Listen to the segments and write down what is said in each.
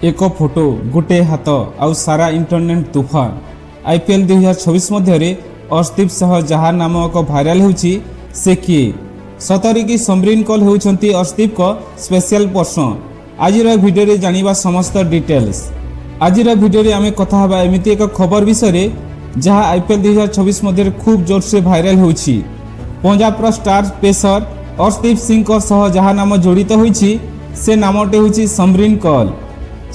ଏକ ଫଟୋ, ଗୋଟେ ହାତ ଆଉ ସାରା ଇଣ୍ଟରନେଟ୍ ତୁଫାନ। ଆଇପିଏଲ୍ 2026 ମଧ୍ୟରେ ଅର୍ଶଦୀପ ସହ ଯାହା ନାମ ଏକ ଭାଇରାଲ ହେଉଛି, ସେ କିଏ? ସତରେ କି ସମରିନ କଲ୍ ହେଉଛନ୍ତି ଅର୍ଶଦୀପଙ୍କ ସ୍ପେଶିଆଲ ପର୍ସନ? ଆଜିର ଭିଡ଼ିଓରେ ଜାଣିବା ସମସ୍ତ ଡିଟେଲ୍ସ। ଆଜିର ଭିଡ଼ିଓରେ ଆମେ କଥା ହେବା ଏମିତି ଏକ ଖବର ବିଷୟରେ, ଯାହା ଆଇପିଏଲ୍ 2026 ମଧ୍ୟରେ ଖୁବ୍ ଜୋରସେ ଭାଇରାଲ ହେଉଛି। ପଞ୍ଜାବର ଷ୍ଟାର ପେସର ଅର୍ଶଦୀପ ସିଂଙ୍କ ସହ ଯାହା ନାମ ଜଡ଼ିତ ହୋଇଛି, ସେ ନାମଟି ହେଉଛି ସମରିନ କଲ୍।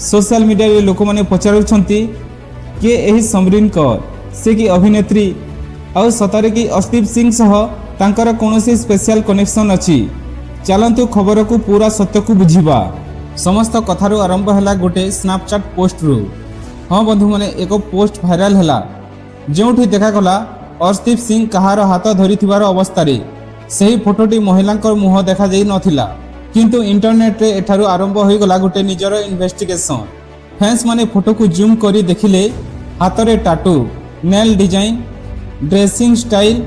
ସୋସିଆଲ ମିଡ଼ିଆରେ ଲୋକମାନେ ପଚାରୁଛନ୍ତି, କିଏ ଏହି ସମରିନ କଲ୍? ସେ କି ଅଭିନେତ୍ରୀ? ଆଉ ସତରେ କି ଅର୍ଶଦୀପ ସିଂ ସହ ତାଙ୍କର କୌଣସି ସ୍ପେଶିଆଲ କନେକ୍ସନ୍ ଅଛି? ଚାଲନ୍ତୁ, ଖବରକୁ ପୁରା ସତ୍ୟକୁ ବୁଝିବା। ସମସ୍ତ କଥାରୁ ଆରମ୍ଭ ହେଲା ଗୋଟେ ସ୍ନାପଚାଟ୍ ପୋଷ୍ଟରୁ। ହଁ ବନ୍ଧୁମାନେ, ଏକ ପୋଷ୍ଟ ଭାଇରାଲ ହେଲା, ଯେଉଁଠି ଦେଖାଗଲା ଅର୍ଶଦୀପ ସିଂ କାହାର ହାତ ଧରିଥିବାର ଅବସ୍ଥାରେ। ସେହି ଫଟୋଟି ମହିଳାଙ୍କ ମୁହଁ ଦେଖାଯାଇ ନଥିଲା, କିନ୍ତୁ ଇଣ୍ଟରନେଟରେ ଏଠାରୁ ଆରମ୍ଭ ହୋଇଗଲା ଗୋଟେ ନିଜର ଇନଭେଷ୍ଟିଗେସନ୍। ଫ୍ୟାନ୍ସ ମାନେ ଫଟୋକୁ ଜୁମ୍ କରି ଦେଖିଲେ, ହାତରେ tattoo, nail design, dressing style,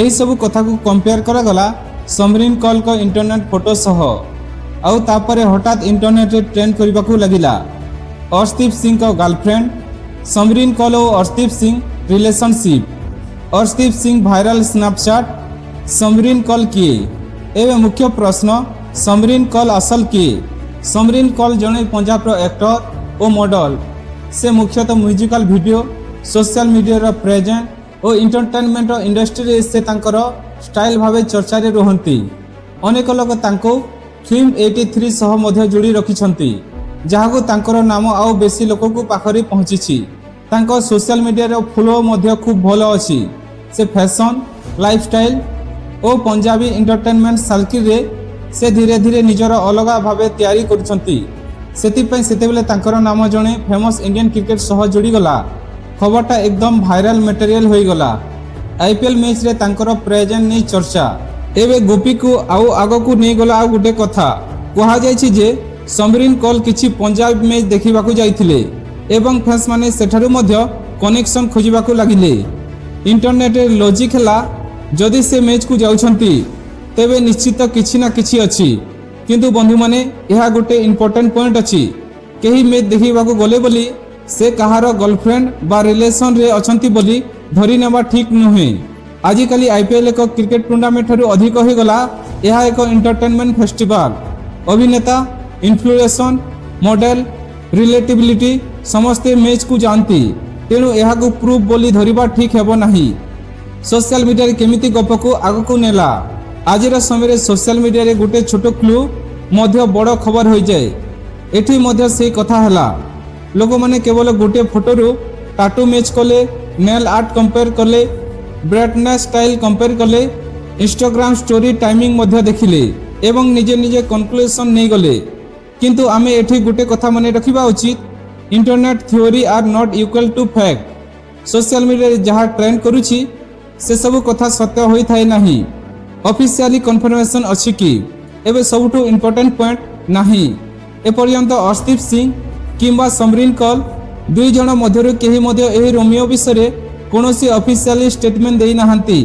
ଏହିସବୁ କଥାକୁ କମ୍ପେୟାର କରାଗଲା ସମରିନ କଲ୍ଙ୍କ ଇଣ୍ଟରନେଟ୍ ଫଟୋ ସହ। ଆଉ ତାପରେ ହଠାତ୍ ଇଣ୍ଟରନେଟରେ ଟ୍ରେଣ୍ଡ କରିବାକୁ ଲାଗିଲା ଅର୍ଶଦୀପ ସିଂଙ୍କ ଗାର୍ଲଫ୍ରେଣ୍ଡ ସମରିନ କଲ୍ ଓ Arshdeep Singh relationship, Arshdeep Singh viral Snapchat, Samreen Kaul କିଏ? ଏବେ ମୁଖ୍ୟ ପ୍ରଶ୍ନ, ସମରିନ କଲ୍ ଅସଲ କିଏ? ସମରିନ କଲ୍ ଜଣେ ପଞ୍ଜାବର ଆକ୍ଟର ଓ ମଡେଲ। ସେ ମୁଖ୍ୟତଃ ମ୍ୟୁଜିକାଲ ଭିଡ଼ିଓ, ସୋସିଆଲ ମିଡ଼ିଆର ପ୍ରେଜେଣ୍ଟ ଓ ଏଣ୍ଟରଟେନମେଣ୍ଟ ଇଣ୍ଡଷ୍ଟ୍ରିରେ ସେ ତାଙ୍କର ଷ୍ଟାଇଲ ଭାବେ ଚର୍ଚ୍ଚାରେ ରୁହନ୍ତି। ଅନେକ ଲୋକ ତାଙ୍କୁ ଫିଲ୍ମ 83 ସହ ମଧ୍ୟ ଯୋଡ଼ି ରଖିଛନ୍ତି, ଯାହାକୁ ତାଙ୍କର ନାମ ଆଉ ବେଶୀ ଲୋକଙ୍କ ପାଖରେ ପହଞ୍ଚିଛି। ତାଙ୍କ ସୋସିଆଲ ମିଡ଼ିଆର ଫଲୋ ମଧ୍ୟ ଖୁବ୍ ଭଲ ଅଛି। ସେ ଫ୍ୟାସନ୍, ଲାଇଫଷ୍ଟାଇଲ ଓ ପଞ୍ଜାବୀ ଏଣ୍ଟରଟେନମେଣ୍ଟ ସାର୍କିଲରେ ସେ ଧୀରେ ଧୀରେ ନିଜର ଅଲଗା ଭାବେ ତିଆରି କରୁଛନ୍ତି। ସେଥିପାଇଁ ସେତେବେଳେ ତାଙ୍କର ନାମ ଜଣେ ଫେମସ୍ ଇଣ୍ଡିଆନ୍ କ୍ରିକେଟ ସହ ଯୋଡ଼ିଗଲା, ଖବରଟା ଏକଦମ ଭାଇରାଲ ମେଟେରିଆଲ ହୋଇଗଲା। ଆଇପିଏଲ୍ ମ୍ୟାଚ୍ରେ ତାଙ୍କର ପ୍ରେଜେଣ୍ଟ ନେଇ ଚର୍ଚ୍ଚା ଏବେ ଗପକୁ ଆଉ ଆଗକୁ ନେଇଗଲା। ଆଉ ଗୋଟେ କଥା କୁହାଯାଇଛି ଯେ ସମରିନ କଲ୍ କିଛି ପଞ୍ଜାବ ମ୍ୟାଚ୍ ଦେଖିବାକୁ ଯାଇଥିଲେ ଏବଂ ଫ୍ୟାନ୍ସମାନେ ସେଠାରୁ ମଧ୍ୟ କନେକ୍ସନ୍ ଖୋଜିବାକୁ ଲାଗିଲେ। ଇଣ୍ଟରନେଟରେ ଲଜିକ୍ ହେଲା, ଯଦି ସେ ମ୍ୟାଚ୍କୁ ଯାଉଛନ୍ତି, ତେବେ ନିଶ୍ଚିତ କିଛି ନା କିଛି ଅଛି। କିନ୍ତୁ ବନ୍ଧୁମାନେ, ଏହା ଗୋଟେ ଇମ୍ପୋର୍ଟାଣ୍ଟ ପଏଣ୍ଟ ଅଛି। କେହି ମ୍ୟାଚ୍ ଦେଖିବାକୁ ଗଲେ ବୋଲି ସେ କାହାର ଗର୍ଲଫ୍ରେଣ୍ଡ ବା ରିଲେସନରେ ଅଛନ୍ତି ବୋଲି ଧରି ନେବା ଠିକ୍ ନୁହେଁ। ଆଜିକାଲି ଆଇପିଏଲ୍ ଏକ କ୍ରିକେଟ ଟୁର୍ଣ୍ଣାମେଣ୍ଟ ଠାରୁ ଅଧିକ ହୋଇଗଲା। ଏହା ଏକ ଏଣ୍ଟରଟେନମେଣ୍ଟ ଫେଷ୍ଟିଭାଲ। ଅଭିନେତା, ଇନଫ୍ଲୁଏନ୍ସର, ମଡେଲ, ସେଲିବ୍ରିଟି ସମସ୍ତେ ମ୍ୟାଚ୍କୁ ଯାଆନ୍ତି। ତେଣୁ ଏହାକୁ ପ୍ରୁଫ୍ ବୋଲି ଧରିବା ଠିକ୍ ହେବ ନାହିଁ। ସୋସିଆଲ ମିଡ଼ିଆରେ କେମିତି ଗପକୁ ଆଗକୁ ନେଲା? ଆଜିର ସମୟରେ ସୋସିଆଲ ମିଡ଼ିଆରେ ଗୋଟେ ଛୋଟ କ୍ଲୁ ମଧ୍ୟ ବଡ଼ ଖବର ହୋଇଯାଏ। ଏଠି ମଧ୍ୟ ସେଇ କଥା ହେଲା। ଲୋକମାନେ କେବଳ ଗୋଟିଏ ଫଟୋରୁ ଟାଟୁ ମ୍ୟାଚ୍ କଲେ, ନେଲ୍ ଆର୍ଟ କମ୍ପେୟାର କଲେ, ବ୍ରାଇଟନେସ୍ ଷ୍ଟାଇଲ କମ୍ପେୟାର କଲେ, ଇନଷ୍ଟାଗ୍ରାମ ଷ୍ଟୋରି ଟାଇମିଂ ମଧ୍ୟ ଦେଖିଲେ ଏବଂ ନିଜେ ନିଜେ କନକ୍ଲୁଜନ୍ ନେଇଗଲେ। କିନ୍ତୁ ଆମେ ଏଠି ଗୋଟେ କଥା ମନେ ରଖିବା ଉଚିତ, internet theory are not equal to fact. Social ମିଡ଼ିଆରେ ଯାହା ଟ୍ରେଣ୍ଡ କରୁଛି, ସେସବୁ କଥା ସତ୍ୟ ହୋଇଥାଏ ନାହିଁ। ଅଫିସିଆଲି କନଫର୍ମେସନ୍ ଅଛି କି? ଏବେ ସବୁଠୁ ଇମ୍ପୋର୍ଟାଣ୍ଟ ପଏଣ୍ଟ, ନାହିଁ। ଏପର୍ଯ୍ୟନ୍ତ ଅର୍ଶଦୀପ ସିଂ କିମ୍ବା ସମରିନ କଲ୍, ଦୁଇ ଜଣ ମଧ୍ୟରୁ କେହି ମଧ୍ୟ ଏହି ରୁମର ବିଷୟରେ କୌଣସି ଅଫିସିଆଲି ଷ୍ଟେଟମେଣ୍ଟ ଦେଇନାହାନ୍ତି।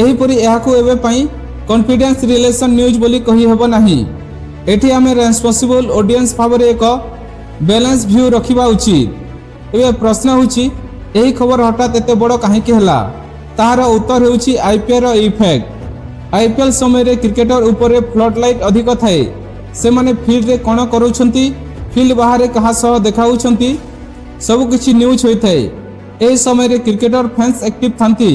ଏହିପରି ଏହାକୁ ଏବେ ପାଇଁ କନଫିଡେନ୍ସ ରିଲେସନ ନ୍ୟୁଜ୍ ବୋଲି କହିହେବ ନାହିଁ। ଏଠି ଆମେ ରେସ୍ପନ୍ସିବଲ୍ ଅଡିଏନ୍ସ ଭାବରେ ଏକ ବାଲାନ୍ସ ଭ୍ୟୁ ରଖିବା ଉଚିତ। ଏବେ ପ୍ରଶ୍ନ ହେଉଛି, ଏହି ଖବର ହଠାତ୍ ଏତେ ବଡ଼ କାହିଁକି ହେଲା? ତାହାର ଉତ୍ତର ହେଉଛି ଆଇପିଏଲ୍ର ଇଫେକ୍ଟ। ଆଇପିଏଲ୍ ସମୟରେ କ୍ରିକେଟର ଉପରେ ଫ୍ଲଡ୍ ଲାଇଟ୍ ଅଧିକ ଥାଏ। ସେମାନେ ଫିଲ୍ଡରେ କ'ଣ କରୁଛନ୍ତି, ଫିଲ୍ଡ ବାହାରେ କାହା ସହ ଦେଖାଉଛନ୍ତି, ସବୁକିଛି ନ୍ୟୁଜ୍ ହୋଇଥାଏ। ଏହି ସମୟରେ କ୍ରିକେଟର ଫ୍ୟାନ୍ସ ଆକ୍ଟିଭ ଥାନ୍ତି।